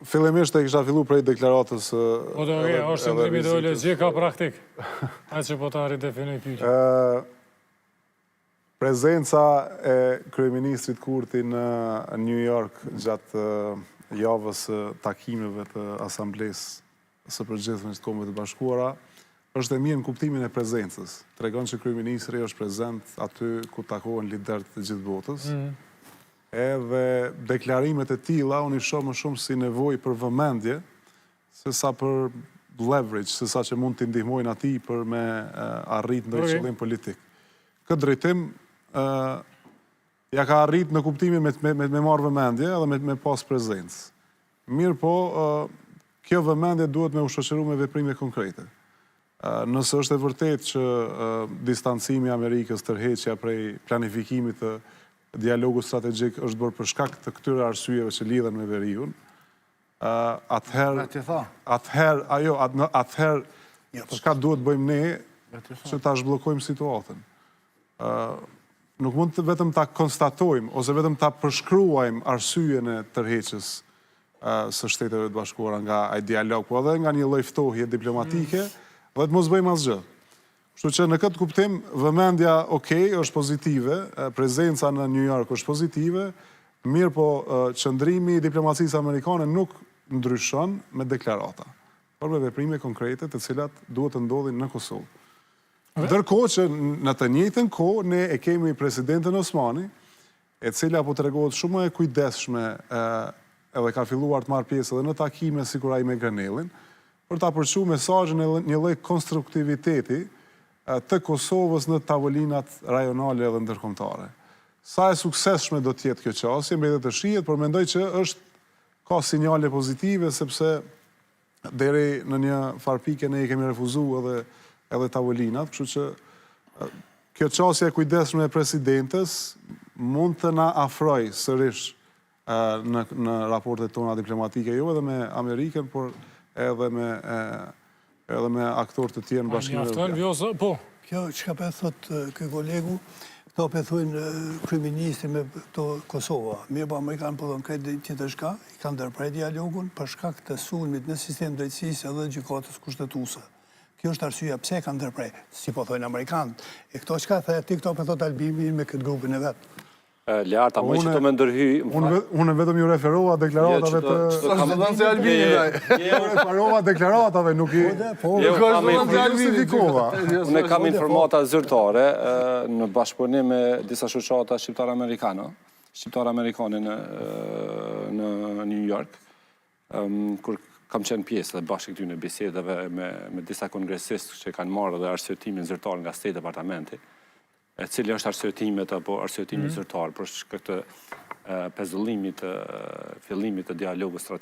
Fillimisht e kisha fillu prej deklaratës Po do e, është qëndrim ideologjik a praktik. A që po ta ridefinoj pyetjen. Prezenca e kryeministrit Kurti në New York gjatë javës së takimeve të Asamblesë së Përgjithshme të Kombeve të Bashkuara është e mirë në kuptimin e prezencës. Tregon që kryeministri është prezent aty ku takohen liderët e gjithë botës. Edhe deklarimet e tilla unë i shoh më shumë si nevojë për vëmendje se sa për leverage, se sa që mund t'i ndihmojnë atij për me arrit ndonjë qëllim politik. Këtë drejtim ja ka arrit në kuptimin me, me, me, me marrë vëmendje edhe me, me pas prezencë. Mirë po, kjo vëmendje duhet me u shoqëru me veprime konkrete. Nëse është e vërtet që distancimi i Amerikës, tërheqja prej planifikimit të dialogut strategjik është bërë për shkak të këtyre arsyeve që lidhen me veriun, atëherë atëherë ajo atëherë jo, çka duhet bëjmë ne që ta zhbllokojmë situatën. Nuk mund të vetëm ta konstatojmë ose vetëm ta përshkruajmë arsyen e tërheqjes së Shteteve të Bashkuara nga ai dialog, po edhe nga një lloj ftohje diplomatike dhe të mos bëjmë asgjë. Kështu që në këtë kuptim vëmendja ok është pozitive, prezenca në New York është pozitive, mirë po qëndrimi i diplomacisë amerikane nuk ndryshon me deklarata, por me veprime konkrete të cilat duhet të ndodhin në Kosovë. Ndërkohë që në të njëjtën kohë ne e kemi presidenten Osmani, e cila po tregohet shumë më e kujdesshme edhe ka filluar të marrë pjesë edhe në takime sikur ai me Grenellin, për ta përçuar mesazhin e një lloj konstruktiviteti të Kosovës në tavolinat rajonale edhe ndërkombëtare. Sa e suksesshme do të jetë kjo qasje, mbetet të shihet, por mendoj që është ka sinjale pozitive sepse deri në një farë pike ne i kemi refuzu edhe edhe tavolinat, kështu që kjo qasje e kujdesshme e presidentes mund të na afroj sërish në në raportet tona diplomatike, jo edhe me Amerikën, por edhe me edhe me aktorë të tjerë në Bashkimin Evropian. Vjosa, po. Kjo çka po e thot ky kolegu, këto po e thojnë kryeministri me këto Kosova. Mirë po amerikanët po thonë krejt tjetër shka, i kanë ndërpre dialogun për shkak të sulmit në sistem drejtësisë edhe gjykatës kushtetuese. Kjo është arsyeja pse e kanë ndërpre, si po thojnë amerikanët. E këto çka the ti këto po thot Albini me këtë grupin e vet. Learta, më që të më ndërhy... Unë vetëm ju referova deklaratave të... S'është zëdhënësi i Albinit, ai. Ju referova deklaratave, nuk i... Po, Jo, Nuk është zëdhënësi i Albinit. Justifikova. Unë kam informata zyrtare në bashkëpunim me disa shoqata shqiptar-amerikane, shqiptar-amerikane në, në New York, kur kam qenë pjesë dhe bashkë këtyre bisedave me, me disa kongresistë që kanë marrë dhe arsyetimin zyrtar nga State Departamenti, e cili është arsyetimet apo arsyetimi mm. zyrtar për shkak të pezullimit të fillimit të dialogut strategjik.